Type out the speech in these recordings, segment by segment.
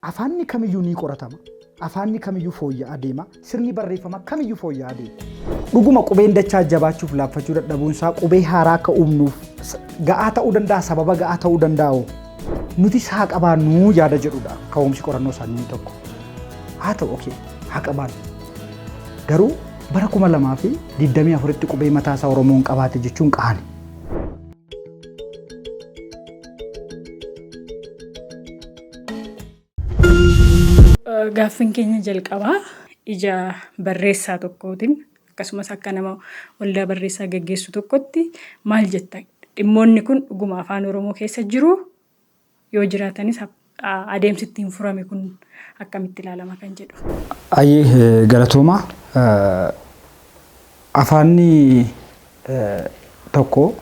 Afaanni kamiyyuu ni qoratama. Afaanni kamiyyuu fooyya'aa deema. Sirni barreeffamaa kamiyyuu fooyya'aa deema. Dhuguma qubeen dachaa jabaachuuf laaffachuu dadhabuun isaa qubee haaraa akka uumnuuf ga'aa ta'uu danda'a, sababa ga'aa ta'uu danda'u. Nutis haa qabaannu yaada jedhudha ka'umsi qorannoo isaanii inni tokko. Haa ta'u, okay, haa qabaannu. Garuu bara 2024tti qubee mataa isaa Oromoon qabaate jechuun qaani. Gaaffiin keenya jalqabaa ija barreessaa tokkootiin akkasumas akka nama waldaa barreessaa gaggeessu tokkotti maal jetta? Dhimmoonni kun dhuguma afaan Oromoo keessa jiru? Yoo jiraatanis adeemsi ittiin furame kun akkamitti ilaalama kan jedhu. Ayyee, galatooma. Afaanni tokko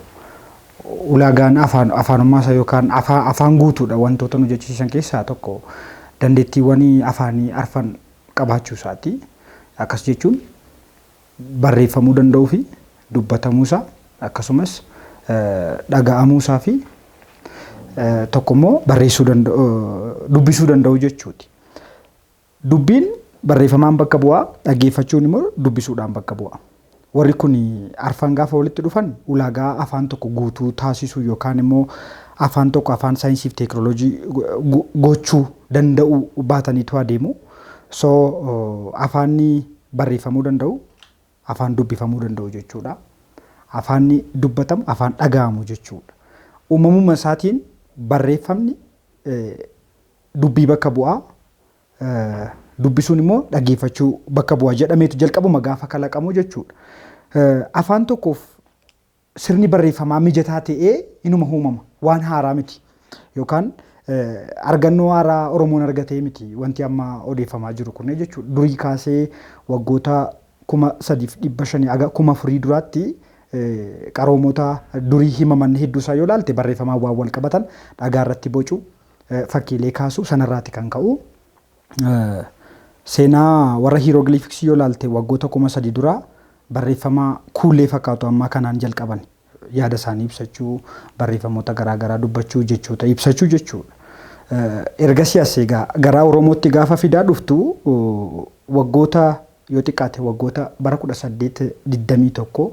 ulaagaan afaan afaanummaa isaa yookaan afaan guutuudha wantoota nu jechisiisan keessaa tokko dandeettiiwwan afaanii arfan qabaachuu isaati. Akkas jechuun barreeffamuu danda'uu fi dubbatamuu isaa, akkasumas dhaga'amuu isaa fi tokko immoo barreessuu danda'u, dubbisuu danda'u jechuuti. Dubbiin barreeffamaan bakka bu'a, dhaggeeffachuun immoo dubbisuudhaan bakka bu'a. Warri kun arfan gaafa walitti dhufan ulaagaa afaan tokko guutuu taasisuu yookaan immoo afaan tokko afaan saayinsii fi teekinooloojii gochuu danda'u baataniitu adeemu. So afaanni barreeffamuu danda'u afaan dubbifamuu danda'u jechuudha. Afaanni dubbatamu afaan dhaga'amu jechuudha. Uumamuma isaatiin barreeffamni dubbii bakka bu'a. Dubbisuun immoo dhaggeeffachuu bakka bu'a jedhameetu jalqabuma gaafa kalaqamu jechuudha. Afaan tokkoof sirni barreeffamaa mijataa ta'ee inuma uumama. Waan haaraa miti. Yookaan argannoo haaraa Oromoon argatee miti wanti amma odeeffamaa jiru kun jechuudha. Durii kaasee waggoota 3500 haga 4000 duraatti qaroomota durii himaman hedduu isaa yoo ilaalte barreeffamaan waan wal qabatan dhagaa irratti bocu, fakkiilee kaasu sanarraati kan ka'u. Seenaa warra hiiroogiliifiksii yoo ilaalte waggoota 3000 dura barreeffama kuullee fakkaatu ammaa kanaan jalqaban. Yaada isaanii ibsachuu, barreeffamoota garaagaraa dubbachuu, jechoota ibsachuu jechuudha. Ergasii as egaa gara Oromootti gaafa fidaa dhuftu waggoota yoo xiqqaate waggoota bara 1821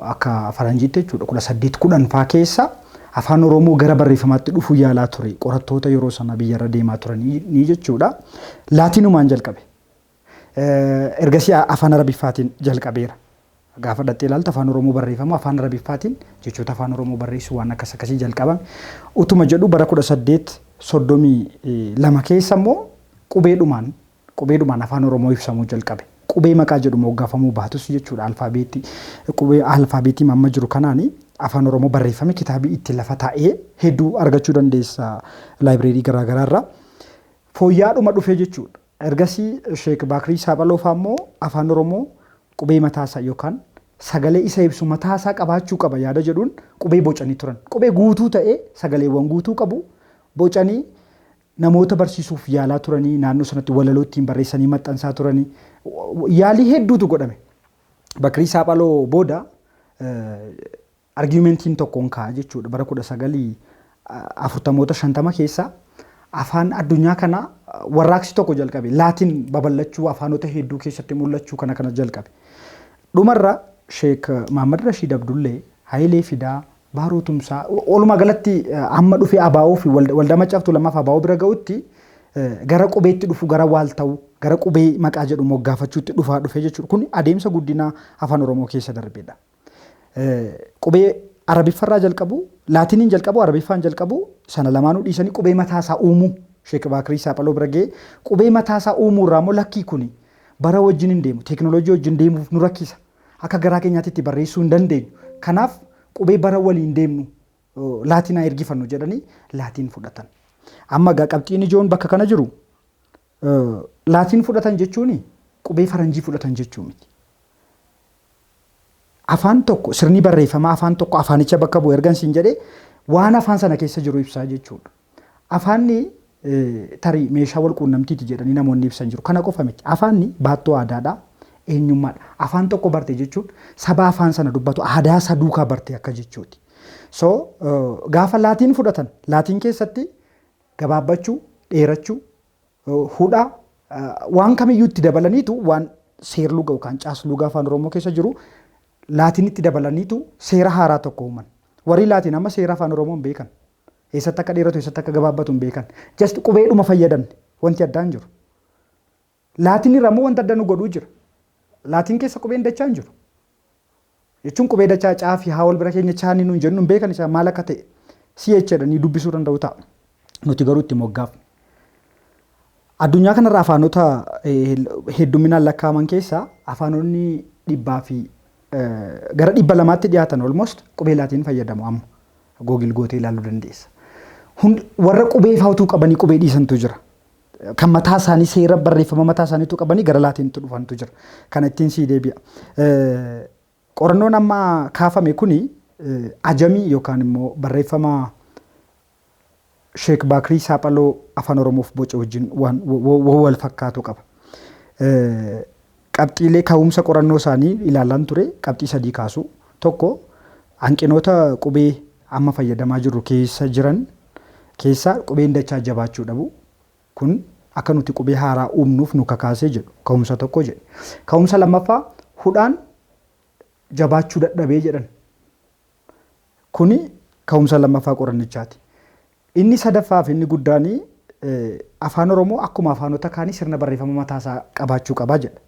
akka faranjiitti jechuudha, 1810 faa keessa afaan Oromoo gara barreeffamaatti dhufuu yaalaa ture qorattoota yeroo sana biyyarra deemaa turanii ni jechuudha. Laatiinumaan jalqabe. Ergasii afaan Arabiffaatiin jalqabeera. Gaafa dhattee ilaaltu afaan Oromoo barreeffamu afaan Arabiffaatiin jechoota afaan Oromoo barreessuu waan akkas akkasii jalqabame. Utuma jedhu bara 1832 keessa immoo qubeedhumaan afaan Oromoo ibsamuu jalqabe. Qubee maqaa jedhu moggaafamuu baatus jechuudha, alfaabeetii qubee alfaabeetii amma jiru kanaani afaan Oromoo barreeffame. Kitaabii itti lafa taa'ee hedduu argachuu dandeessa laayibireerii garaagaraa irraa. Fooyya'aadhuma dhufee jechuudha. Ergasii Sheek Baakrii Saaphaloo fa'aa immoo afaan Oromoo qubee mataasaa yookaan sagalee isa ibsu mataasaa qabaachuu qaba yaada jedhuun qubee bocanii turan. Qubee guutuu ta'ee sagaleewwan guutuu qabu bocanii namoota barsiisuuf yaalaa turanii, naannoo sanatti walaloo ittiin barreessanii maxxansaa turanii, yaalii hedduutu godhame. Bakrii Saaphaloo booda argumentiin tokkoon ka'a jechuudha. Bara 1940moota 50 keessa afaan addunyaa kana warraaqsi tokko jalqabe. Laatiin babal'achuu, afaanota hedduu keessatti mul'achuu kana kana jalqabe. Dhumarra Sheek Mahammad Rashiid Abdullee, Hayilee Fidaa, Baaroo Tumsaa, walumaa galatti amma dhufee ABO fi waldaa Maccaa fi Tuulamaaf ABO bira ga'utti gara qubeetti dhufu, gara waalta'u, gara qubee maqaa jedhu moggaafachuutti dhufaa dhufe jechuudha. Kun adeemsa guddinaa afaan Oromoo keessa darbedha. Qubee Arabiffarraa jalqabu, Laatiniin jalqabu, Arabiffaan jalqabu, sana lamaanuu dhiisanii qubee mataasaa uumuu Sheek Baakrii Saaphaloo bira ga'ee, qubee mataasaa uumuu irraa immoo lakkii, kuni bara wajjin hin deemu, teekinooloojii wajjin deemuuf nu rakkisa, akka garaa keenyaatti itti barreessuu hin dandeenyu, kanaaf qubee bara waliin deemnu Laatinaa ergifannu jedhanii Laatiin fudhatan. Amma egaa qabxiin ijoon bakka kana jiru, Laatiin fudhatan jechuun qubee faranjii fudhatan jechuu miti. Afaan tokko, sirni barreeffamaa afaan tokko afaanicha bakka bu'u ergan siin jedhee, waan afaan sana keessa jiru ibsaa jechuudha. Afaanni tarii meeshaa wal quunnamtiiti jedhanii namoonni ibsan jiru. Kana qofa miti. Afaanni baattoo aadaadha. Eenyummaadha. Afaan tokko barte jechuun saba afaan sana dubbatu aadaa isaa duukaa barte akka jechuuti. So gaafa Laatiin fudhatan, Laatiin keessatti gabaabbachuu, dheerachuu, Hudhaa waan kamiyyuu itti dabalaniitu waan seerluga yookaan caasluga afaan Oromoo keessa jiru laatinitti dabalaniitu seera haaraa tokko uuman. Warri laatiin amma seera afaan Oromoo hin beekan. Eessatti akka dheeratu, eessatti akka gabaabbatu hin beekan. Just qubeedhuma fayyadamne, wanti addaa hin jiru. Laatiin irraa immoo wanta adda nu godhuu jira. Laatiin keessa qubeen dachaa hin jiru. Jechuun qubee dachaa caa fi haa wal bira keenya chaanii nuun jennu hin beekan, isaa maal akka ta'e CH jedhanii dubbisuu danda'u ta'a. Nuti garuu itti moggaafne. Addunyaa kanarra afaanota hedduminaan lakkaa'aman keessaa afaanonni dhibbaa fi gara 200tti dhiyaatan almost qubee laatiin fayyadamu amma. Google gootee ilaaluu dandeessa. Warra qubee fa'aa qabanii qubee dhiisantu jira. Kan mataa isaanii seera barreeffama mataa isaaniitu qabanii gara laatiinitti dhufantu jira. Kana ittiin sii deebi'a. Qorannoon amma kaafame kuni ajamii yookaan immoo barreeffama Sheek Baakrii Saaphaloo afaan Oromoof boce wajjin waan wal fakkaatu qaba. Qabxiilee ka'umsa qorannoo isaanii ilaalaan ture, qabxii sadii kaasu. Tokko, hanqinoota qubee amma fayyadamaa jirru keessa jiran keessaa qubeen dachaa jabaachuu dhabu. Kun akka nuti qubee haaraa uumnuuf nu kakaasee jedhu, ka'umsa tokko jedhe. Ka'umsa lammaffaa, hudhaan jabaachuu dadhabee jedhan. Kuni ka'umsa lammaffaa qorannichaati. Inni sadaffaa fi inni guddaan afaan Oromoo akkuma afaanota kaanii sirna barreeffama mataasaa qabaachuu qabaa jedha.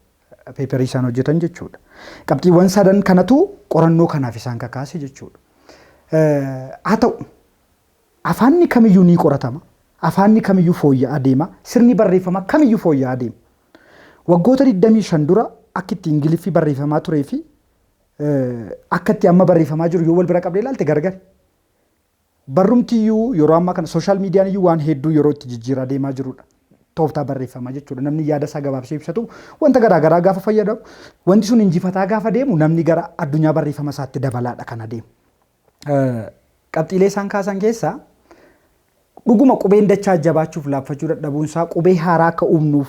Paperii isaan hojjetan jechuudha. Qabxiiwwan sadan kanatu qorannoo kanaaf isaan kakaase jechuudha. Haa ta'u, afaanni kamiyyuu ni qoratama. Afaanni kamiyyuu fooyya'aa deema. Sirni barreeffamaa kamiyyuu fooyya'aa deema. Waggoota 25 dura akka itti Ingiliffi barreeffamaa turee fi akka itti amma barreeffamaa jiru yoo wal bira qabdee ilaalte gargari. Barrumtiyyuu yeroo ammaa kana social mediaan iyyuu waan hedduu yeroo itti jijjiiraa deemaa jirudha. Tooftaa barreeffamaa jechuudha. Namni yaada isaa gabaabsee ibsatu wanta garaa garaa gaafa fayyadamu, wanti sun injifataa gaafa deemu, namni gara addunyaa barreeffama isaatti dabalaadha kan adeemu. Qabxiilee isaan kaasan keessaa dhuguma qubeen dachaa jabaachuuf laaffachuu dadhabuunsaa qubee haaraa akka uumnuuf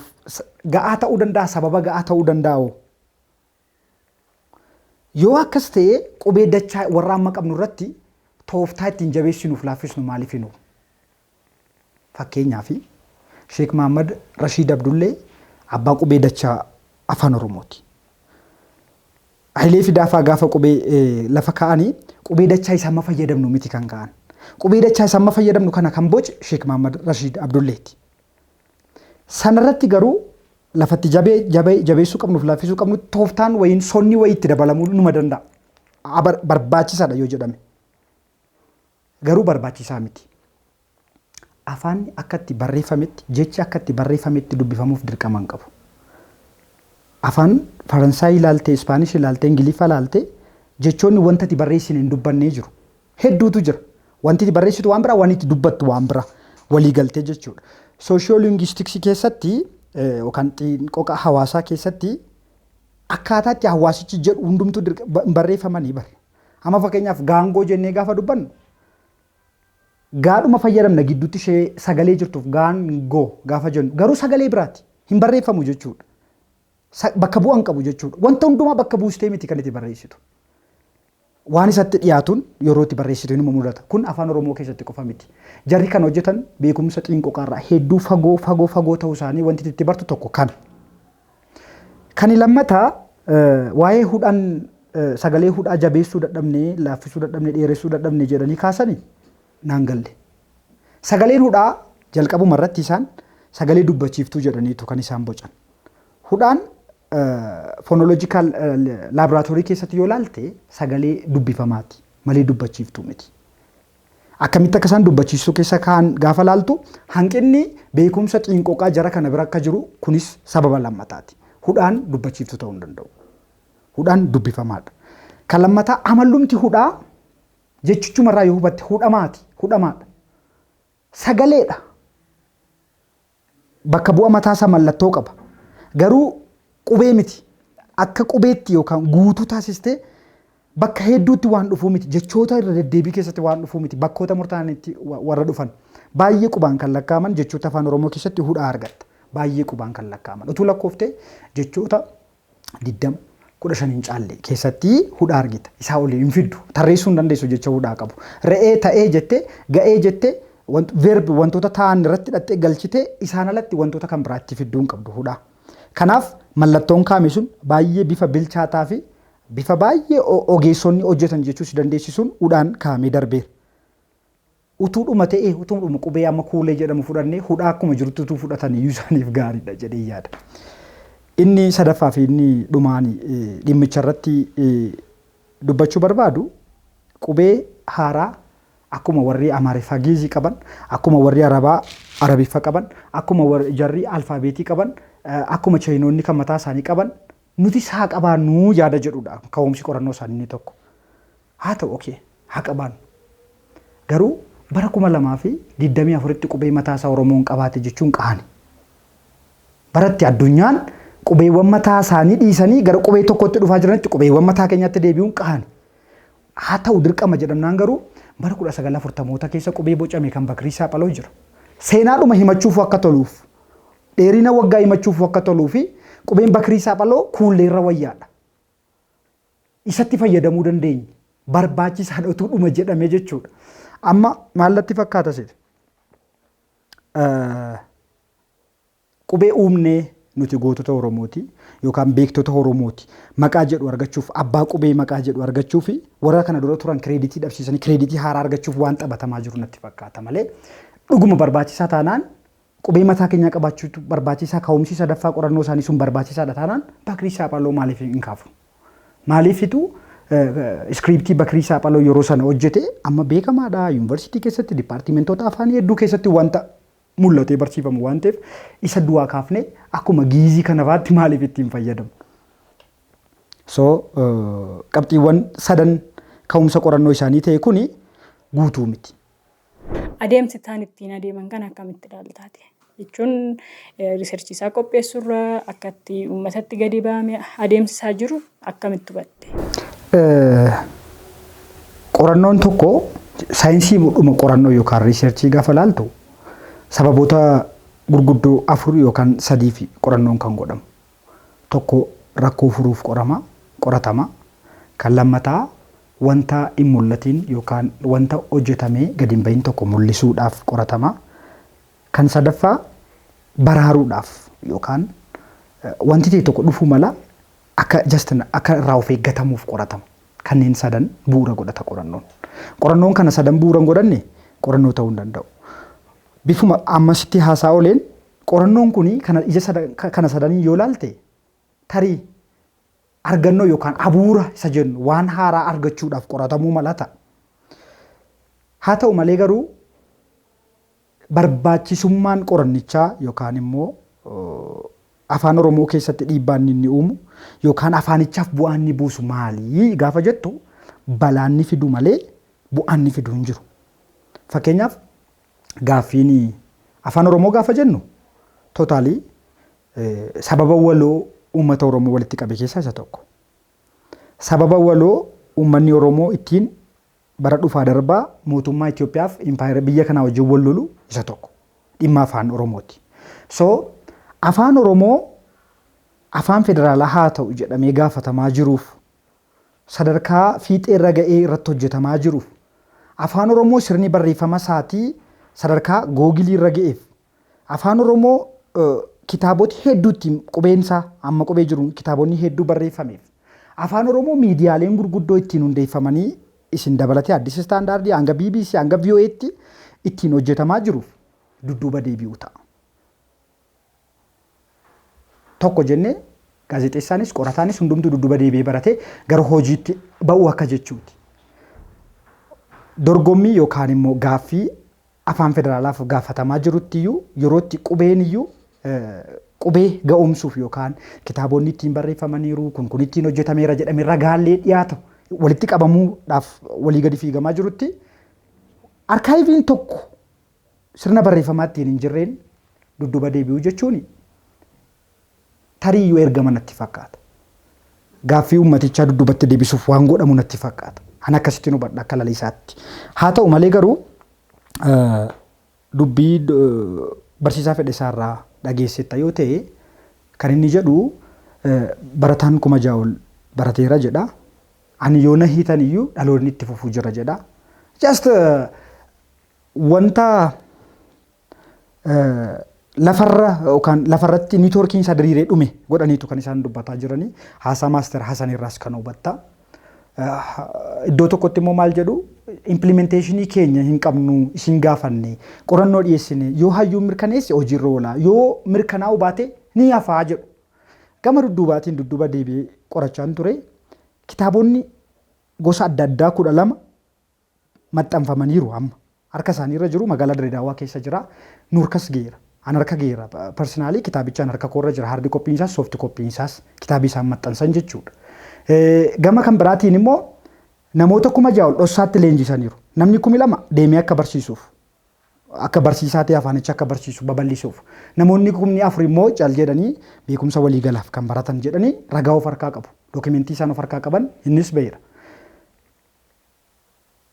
ga'aa ta'uu danda'a, sababa ga'aa ta'uu danda'a. Yoo akkas ta'e, qubee dachaa warra amma qabnu irratti tooftaa ittiin jabeessinuuf laaffisnu maaliif hin uumu? Fakkeenyaaf, Sheek Mahammad Rashiid Abdullee abbaa qubee dachaa afaan Oromooti. Hayilee Fidaafaa gaafa qubee lafa kaa'anii qubee dachaa isa amma fayyadamnu miti kan ka'an. Qubee dachaa isa amma fayyadamnu kana kan boce Sheek Mahammad Rashiid Abdulleeti. Sanarratti garuu lafatti jabeessuu qabnuuf laaffisuu qabnu tooftaan wayiin sonni wayii itti dabalamuu numa danda'a. Barbaachisaadha yoo jedhame. Garuu barbaachisaa miti. Afaanni akka itti barreeffametti, jechi akka itti barreeffametti dubbifamuuf dirqama hin qabu. Afaan Faransaayii ilaaltee, Ispaanish ilaaltee, Ingiliffa ilaaltee, jechoonni wanta itti barreessine hin dubbannee jiru. Hedduutu jira. Wanti itti barreessitu waan biraa, waan itti dubbattu waan biraa. Walii galtee jechuudha. Sociolinguisticsii keessatti yookaan xiinqoqa hawaasaa keessatti akkaataa itti hawaasichi jedhu hundumtuu barreeffamanii bara. Amma fakkeenyaaf gaangoo jennee gaafa dubbannu gaadhuma fayyadamna, gidduutti ishee sagalee jirtuuf gaangoo gaafa jennu garuu sagalee biraati. Hin barreeffamu jechuudha. Bakka bu'an qabu jechuudha. Wanta hundumaa bakka buustee miti kan itti barreessitu. Waan isatti dhiyaatuun yeroo itti barreessitu inuma mudata. Kun afaan Oromoo keessatti qofa miti. Jarri kan hojjetan beekumsa xiinqoqaarraa hedduu fagoo fagoo fagoo ta'uu isaanii wanti itti bartu tokko kana. Kani lammataa, waa'ee hudhaan sagalee hudhaa jabeessuu dadhabnee, laaffisuu dadhabnee, dheeressuu dadhabnee jedhanii kaasanii naan galle. Sagaleen hudhaa jalqabuma irratti isaan sagalee dubbachiiftuu jedhaniitu kan isaan bocan. Hudhaan phonological laaboraatoorii keessatti yoo ilaalte sagalee dubbifamaati malee dubbachiiftuu miti. Akkamitti akka isaan dubbachiistuu keessa kaan gaafa laaltu hanqinni beekumsa xiinqoqaa jara kana bira akka jiru kunis sababa lammataati. Hudhaan dubbachiiftuu ta'uu hin danda'u. Hudhaan dubbifamaadha. Kan lammataa, amallumti hudhaa jechichumarraa yoo hubatte hudhamaati. Hudhamaadha. Sagaleedha. Bakka bu'a mataasaa mallattoo qaba. Garuu qubee miti. Akka qubeetti yookaan guutuu taasistee bakka hedduutti waan dhufuu miti. Jechoota irra deddeebii keessatti waan dhufuu miti. Bakkoota murtaa'anitti warra dhufan. Baay'ee qubaan kan lakkaa'aman jechoota afaan Oromoo keessatti hudhaa argatta. Baay'ee qubaan kan lakkaa'aman. Utuu lakkooftee jechoota 20, 15 hin caalle keessatti hudhaa argita. Isaa olii hin fiddu. Tarreessuu hin dandeessu jecha hudhaa qabu. Re'ee ta'ee jettee, ga'ee jettee, Verb wantoota ta'an irratti hidhattee galchitee isaan alatti wantoota kan biraatti fidduu hin qabdu hudhaa. Kanaaf mallattoon kaa'ame sun baay'ee bifa bilchaataa fi bifa baay'ee ogeessonni hojjetan jechuu si dandeessisuun hudhaan kaa'amee darbeera. Utuudhuma ta'ee, utuudhuma qubee amma Kuulee jedhamu fudhannee hudhaa akkuma jirutti utuu fudhatan iyyuu isaaniif gaariidha jedhee yaada. Inni sadaffaa fi inni dhumaan dhimmicha irratti dubbachuu barbaadu, qubee haaraa akkuma warri Amaariffaa Giizii qaban, akkuma warri Arabaa Arabiffa qaban, akkuma jarri alfaabeetii qaban, akkuma Chaayinoonni kan mataa isaanii qaban, nutis haa qabaannuu yaada jedhudha ka'umsi qorannoo isaanii inni tokko. Haa ta'u, okay, haa qabaannu. Garuu bara 2024tti qubee mataa isaa Oromoon qabaate jechuun qaani. Baratti addunyaan qubeewwan mataa isaanii dhiisanii gara qubee tokkotti dhufaa jiranitti qubeewwan mataa keenyatti deebi'uun qaani. Haa ta'u, dirqama jedhamnaan garuu bara 1940moota keessa qubee bocame kan Bakrii Saaphaloo jira. Seenaadhuma himachuuf akka toluuf, dheerina waggaa himachuuf akka toluu fi qubeen Bakrii Saaphaloo Kuulleerra wayyaadha. Isatti fayyadamuu dandeenya. Barbaachisaadha utuudhuma jedhame jechuudha. Amma maallatti fakkaata seete? Qubee uumnee nuti gootota Oromooti yookaan beektota Oromooti maqaa jedhu argachuuf, abbaa qubee maqaa jedhu argachuuf, warra kana dura turan credit dhabsiisanii credit haaraa argachuuf waan taphatamaa jiru natti fakkaata malee, dhuguma barbaachisaa taanaan, qubee mataa keenyaa qabaachuutu barbaachisaa, ka'umsi sadaffaa qorannoo isaanii sun barbaachisaadha taanaan, Bakrii Saaphaloo maaliif hin kaafu? Maaliifitu script Bakrii Saaphaloo yeroo sana hojjete amma beekamaadha, yuunivarsiitii keessatti dipaartimentoota afaanii hedduu keessatti wanta mul'atee barsiifamu waan ta'eef, isa du'aa kaafnee akkuma Giizii kana fa'aatti maaliif ittiin fayyadamu? So qabxiiwwan sadan ka'umsa qorannoo isaanii ta'e kuni guutuu miti. Adeemsi isaan ittiin adeeman kan akkamitti ilaaltaati? Jechuun research isaa qopheessurraa akka itti uummatatti gadi ba'ame adeemsi isaa jiru akkamitti hubatte? Qorannoon tokko, saayinsii dhuma qorannoo yookaan research gaafa laaltu, sababoota gurguddoo afur yookaan sadii fi qorannoon kan godhamu. Tokko rakkoo furuuf qorama, qoratama. Kan lammataa wanta hin mul'atin yookaan wanta hojjetamee gadi hin bahin tokko mul'isuudhaaf qoratama. Kan sadaffaa baraaruudhaaf yookaan wanti ta'e tokko dhufuu mala, akka just akka irraa of eeggatamuuf qoratama. Kanneen sadan bu'uura godhata qorannoon. Qorannoon kana sadan bu'uura hin godhanne qorannoo ta'uu hin danda'u. Bifuma ammasitti haasaa ooleen, qorannoon kun kana ija kana sadanii yoo laalte, tarii argannoo yookaan abuura isa jennu waan haaraa argachuudhaaf qoratamuu mala ta'a. Haa ta'u malee garuu barbaachisummaan qorannichaa yookaan immoo afaan Oromoo keessatti dhiibbaan inni uumu yookaan afaanichaaf bu'aan inni buusu maalii gaafa jettu, balaan ni fidu malee bu'aan ni fidu hin jiru. Fakkeenyaaf, gaaffiin afaan Oromoo gaafa jennu totally sababa waloo uummata Oromoo walitti qabe keessaa isa tokko. Sababa waloo uummanni Oromoo ittiin bara dhufaa darbaa mootummaa Itoophiyaaf impaayera biyya kanaa wajjin wal lolu isa tokko. Dhimma afaan Oromooti. So afaan Oromoo afaan federaalaa haa ta'u jedhamee gaafatamaa jiruuf, sadarkaa fiixeerra ga'ee irratti hojjetamaa jiruuf, afaan Oromoo sirni barreeffama isaatii sadarkaa Google irra ga'eef, afaan Oromoo kitaabota hedduu ittiin qubeensaa amma qubee jiruun kitaabonni hedduu barreeffameef, afaan Oromoo miidiyaaleen gurguddoo ittiin hundeeffamanii isin dabalatee Addis Standard hanga BBC hanga VOAtti ittiin hojjetamaa jiruuf dudduuba deebi'uu ta'a. Tokko jennee gaazexeessaanis qorataanis hundumtuu dudduuba deebi'ee baratee gara hojiitti ba'uu akka jechuuti. Dorgommii yookaan immoo gaaffii afaan federaalaaf gaafatamaa jirutti iyyuu, yeroo itti qubeen iyyuu qubee ga'oomsuuf yookaan kitaabonni ittiin barreeffamaniiru, kun kun ittiin hojjetameera jedhame ragaalee dhiyaatu walitti qabamuudhaaf walii gadi fiigamaa jirutti, archiveiin tokko sirna barreeffamaa ittiin hin jirreen dudduuba deebi'uu jechuun tarii iyyuu ergama natti fakkaata. Gaaffii uummatichaa dudduubatti deebisuuf waan godhamu natti fakkaata. Ani akkasitti hubadha akka lalisaatti. Haa ta'u malee garuu dubbii barsiisaa Fedhesaarraa dhageessetta yoo ta'e, kan inni jedhu barataan 6,000 ol barateera jedha. Ani yoo na hiitan iyyuu dhaloonni itti fufuu jira jedha. Just wanta Lafarra yookaan lafarratti networkiin isaa diriiree dhume godhaniitu kan isaan dubbataa jiranii. Haasaa Master Hasan irraas kan hubatta. Iddoo tokkotti immoo maal jedhu? Implementationii keenya hin qabnu, isin gaafanne, qorannoo dhiyeessine, yoo hayyuun mirkaneesse hojiirra oola, yoo mirkanaa'uu baate ni hafaa jedhu. Gama dudduubaatiin dudduuba deebi'ee qorachaan ture. Kitaabonni gosa adda addaa 12 maxxanfamaniiru, amma harka isaaniirra jiru, magaalaa Dirredaawaa keessa jira, nu harkas geera. An harka geera personally, kitaabichaan harka koorra jira, hard copyn isaas soft copyn isaas, kitaabii isaan maxxansan jechuudha. Gama kan biraatiin immoo namoota 6,000 ol dhossaatti leenjisaniiru. Namni 2,000 deemee akka barsiisuuf, akka barsiisaa ta'e afaanicha akka barsiisu babal'isuuf. Namoonni 4,000 immoo cal jedhanii beekumsa waliigalaaf kan baratan jedhanii ragaa of harkaa qabu. Documentii isaan of harkaa qaban innis baheera.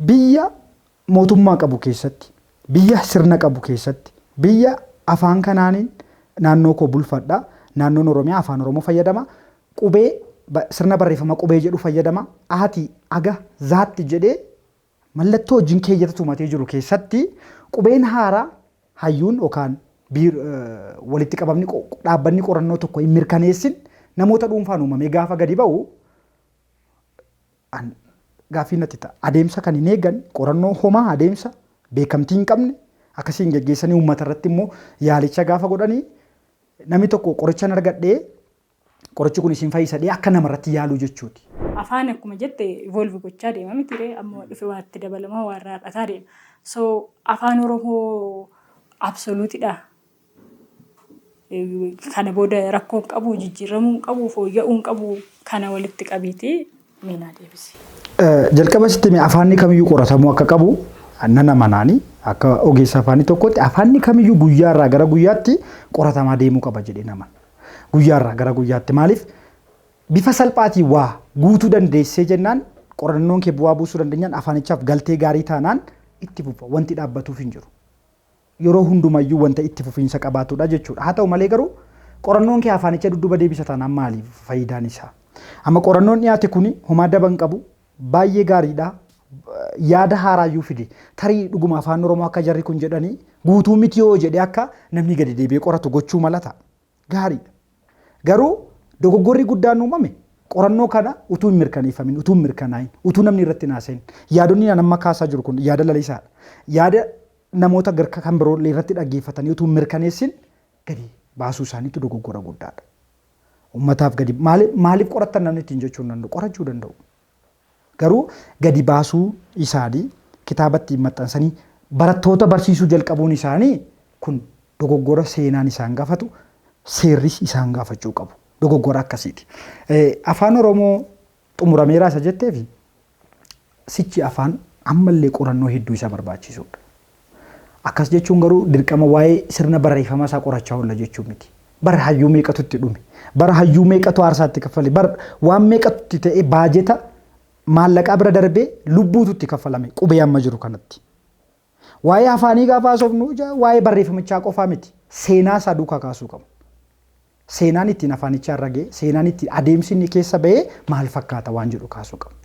Biyya mootummaa qabu keessatti, biyya sirna qabu keessatti, biyya afaan kanaaniin naannoo koo bulfadha. Naannoon Oromiyaa afaan Oromoo fayyadama. Qubee sirna barreeffama qubee jedhu fayyadama. Aatii aga zaatti jedhee mallattoo wajjin keeyyata tumatee jiru keessatti qubeen haaraa hayyuun yookaan walitti qabamni dhaabbanni qorannoo tokko hin mirkaneessin namoota dhuunfaan uumamee gaafa gadi ba'u gaaffii natti ta'a. Adeemsa kan hin eegan, qorannoo homaa, adeemsa beekamtii hin qabne akkasiin geggeessanii uummata irratti immoo yaalicha gaafa godhanii, namni tokko qorichan argadhee, qorichi kun isin fayyisa akka namarratti yaaluu jechuuti. Afaan akkuma jette evolve gochaa deema miti ree? Amma dhufe waa itti dabalamaa, waa irraa hir'ataa deema. So afaan Oromoo absoluteidha. Kana booda rakkoo hin qabu, jijjiiramuu hin qabu, fooyya'uu hin qabu, kana walitti qabiitii miinaa deebisi. Jalqaba sitti afaanni kamiyyuu qoratamuu akka qabu nan amanaani. Akka ogeessa afaanii tokkotti afaanni kamiyyuu guyyaarraa gara guyyaatti qoratamaa deemuu qaba jedhee naman. Guyyaarraa gara guyyaatti maaliif? Bifa salphaatiin waa guutuu dandeessee jennaan, qorannoon kee bu'aa buusuu dandeenyaan, afaanichaaf galtee gaarii taanaan itti fufa, wanti dhaabbatuuf hin jiru. Yeroo hundumayyuu wanta itti fufiinsa qabaatudha jechuudha. Haa ta'u malee garuu qorannoon kee afaanicha dudduuba deebisa taanaan maali faayidaan isaa? Amma qorannoon dhiyaate kuni homaa daba hin qabu, baay'ee gaariidha. Yaada haaraayyuu fide. Tarii dhuguma afaan Oromoo akka jarri kun jedhanii guutuu miti yoo jedhe akka namni gadi deebi'ee qoratu gochuu mala ta'a. Gaariidha. Garuu dogoggorri guddaan uumame qorannoo kana utuu hin mirkaneeffamin, utuu hin mirkanaa'in, utuu namni irratti hin haasa'in. Yaadonni ani amma kaasaa jiru kun yaada lalisaadha. Yaada namoota kan biroo irratti dhaggeeffatanii utuu hin mirkaneessin gadi baasuu isaaniitu dogoggora guddaadha. Uummataaf gadi maaliif qorattan namni ittiin jechuu hin danda'u, qorachuu danda'u. Garuu gadi baasuu isaanii, kitaabatti maxxansanii barattoota barsiisuu jalqabuun isaanii kun dogoggora seenaan isaan gaafatu, seerris isaan gaafachuu qabu. Dogoggora akkasiiti. Afaan Oromoo xumurameeraa isa jetteefi, sichi afaan ammallee qorannoo hedduu isa barbaachisudha. Akkas jechuun garuu dirqama waa'ee sirna barreeffama isaa qorachaa oolla jechuu miti. Bara hayyuu meeqatu itti dhume? Bara hayyuu meeqatu aarsaatti kaffale? Bara waan meeqatu itti ta'e, baajeta maallaqaa bira darbee lubbuutu itti kaffalame qubee amma jiru kanatti. Waa'ee afaanii gaafa haasofnu waa'ee barreeffamichaa qofaa miti. Seenaa isaa duukaa kaasuu qabu. Seenaan ittiin afaanichaa irra ga'e, seenaan ittiin adeemsi inni keessa ba'ee maal fakkaata waan jedhu kaasuu qabu.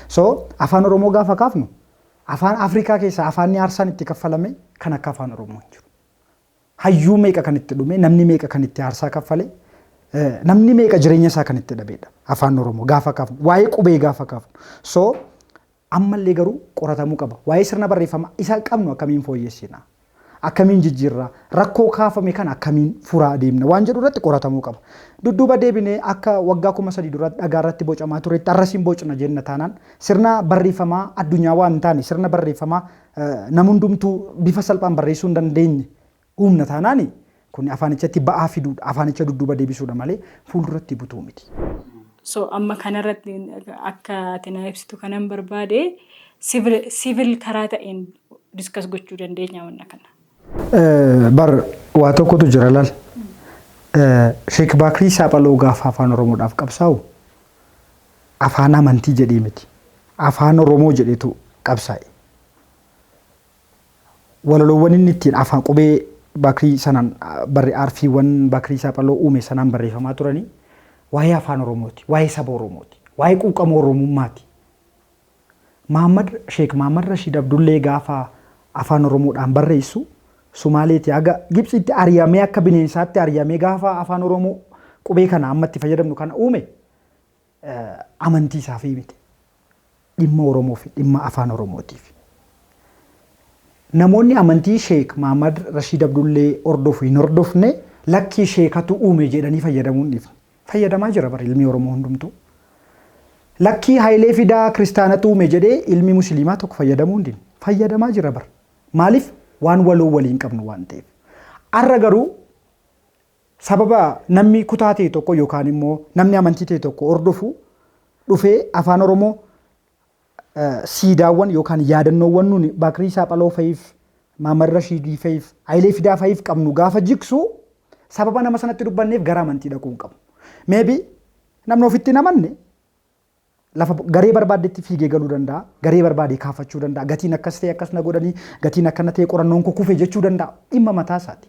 So afaan Oromoo gaafa kaafnu, afaan Afrikaa keessaa afaanni aarsaan itti kaffalame kan akka afaan Oromoo hin jiru. Hayyuu meeqa kan itti dhume, namni meeqa kan itti aarsaa kaffale, namni meeqa jireenya isaa kan itti dhabeedha. Afaan Oromoo gaafa kaafnu, waa'ee qubee gaafa kaafnu. So ammallee garuu qoratamuu qaba. Waa'ee sirna barreeffama isa qabnu akkamiin fooyyessina? Akkamiin jijjiirraa? Rakkoo kaafame kana akkamiin furaa deemna? Waan jedhu irratti qoratamuu qaba. Dudduuba deebinee akka waggaa 3,000 dura dhagaa irratti bocamaa turetti arrasiin bocna jenna taanaan, sirna barreeffamaa addunyaa waan hin taane, sirna barreeffamaa nam hundumtuu bifa salphaan barreessuu hin dandeenye uumna taanaani, kun afaanichatti ba'aa fiduudha. Afaanicha dudduuba deebisuudha malee fuulduratti butuu miti. So amma kanarratti akka ati na ibsitu kanan barbaade, civil karaa ta'een discuss gochuu dandeenya wanna kana. Bar waa tokkotu jira laal. Sheek Baakrii Saaphaloo gaafa afaan Oromoodhaaf qabsaa'u afaan amantii jedhee miti. Afaan Oromoo jedheetu qabsaa'e. Walaloowwan inni ittiin afaan qubee Bakrii sanaan barre, arfiiwwan Bakrii Saaphaloo uume sanaan barreeffamaa turanii waa'ee afaan Oromooti, waa'ee saba Oromooti, waa'ee quuqama Oromummaati. Mahammad Sheek Mahammad Rashiid Abdullee gaafa afaan Oromoodhaan barreessu Sumaaleetii haga Gibxiitti ari'amee akka bineensaatti ari'amee gaafa afaan Oromoo qubee kana amma itti fayyadamnu kana uume amantii isaafii miti. Dhimma Oromoo fi dhimma afaan Oromootiif. Namoonni amantii Sheek Mahamad Rashiid Abdullee hordofu hin hordofne lakkii sheekatu uume jedhanii fayyadamuu hin dhiifne. Fayyadamaa jira bara ilmi Oromoo hundumtuu. Lakkii Hayilee Fidaa kiristaanatu uume jedhee ilmi musliimaa tokko fayyadamuu hin didne. Fayyadamaa jira bara. Maaliif? Waan waloo waliin qabnu waan ta'eef. Har'a garuu sababa namni kutaa ta'e tokko yookaan immoo namni amantii ta'e tokko hordofu dhufee afaan Oromoo siidaawwan yookaan yaadannoowwan nuni Bakrii Saaphaloo fa'iif, Maamad Rashiidii fa'iif, Hayilee Fidaa fa'iif qabnu gaafa jigsu sababa nama sanatti dubbanneef gara amantii dhaquu hin qabu. Maybe namni ofitti hin amanne lafa garee barbaaddetti fiigee galuu danda'a, garee barbaade kaafachuu danda'a, gatiin akkas ta'e akkas na godhanii, gatiin akkana ta'e qorannoon koo kufe jechuu danda'a. Dhimma mataa isaati.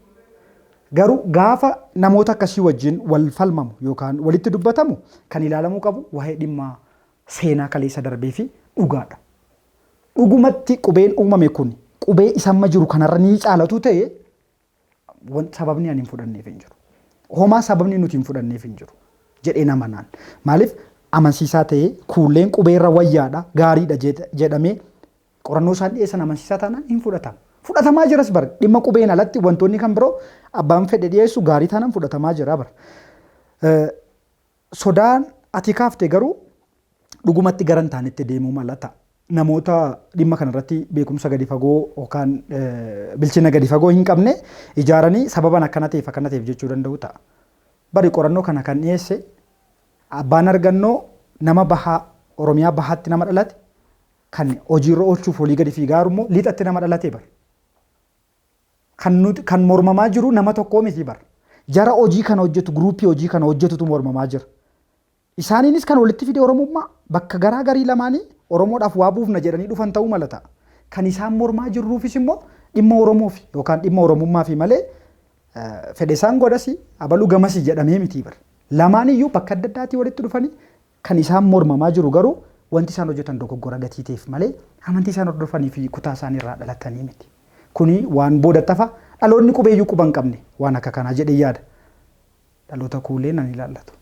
Garuu gaafa namoota akkasii wajjin wal falmamu yookaan walitti dubbatamu kan ilaalamuu qabu waa'ee dhimma seenaa kaleessa darbee fi dhugaadha. Dhugumatti qubeen uumame kun qubee isa amma jiru kanarra ni caalatu ta'e sababni ani hin fudhanneef hin jiru. Homaa sababni nuti hin fudhanneef hin jiru jedhee nama naan. Maaliif amansiisaa ta'ee kuulleen qubeerra wayyaadha gaariidha jedhamee qorannoo isaan dhiyeessan amansiisaa taanaan hin fudhatama. Fudhatamaa jiras bara dhimma qubeen alatti wantoonni kan biroo abbaan fedhe dhiyeessu gaarii taanaan fudhatamaa jira bara. Sodaan ati kaafte garuu dhugumatti gara hin taanetti deemuu mala ta'a. Namoota dhimma kanarratti beekumsa gadi fagoo yookaan bilchina gadi fagoo hin qabne ijaaranii sababan akkana ta'eef akkana ta'eef jechuu danda'u ta'a. Bari qorannoo kana kan dhiyeesse abbaan argannoo nama bahaa Oromiyaa bahaatti nama dhalate kan hojiirra oolchuuf olii gadi fiigaa jiru immoo lixatti nama dhalate bara. Kan nuti kan mormamaa jiru nama tokkoo miti bara. Jara hojii kana hojjetu guruupii hojii kana hojjetutu mormamaa jira. Isaaniinis kan walitti fide Oromummaa bakka garaa garii lamaanii Oromoodhaaf waa buufna jedhanii dhufan ta'uu mala ta'a. Kan isaan mormaa jirruufis immoo dhimma Oromoofi yookaan dhimma Oromummaafi malee fedhe isaan godhasi abaluu gamasi jedhamee miti bara. Lamaan iyyuu bakka adda addaatii walitti dhufanii kan isaan mormamaa jiru garuu wanti isaan hojjetan dogoggora gatii ta'eef malee amantii isaan hordofanii fi kutaa isaan irraa dhalatanii miti. Kuni waan boodatti hafa dhaloonni qubeeyyuu quba hin qabne waan akka kanaa jedhee yaada. Dhaloota kuulee nan ilaallatu.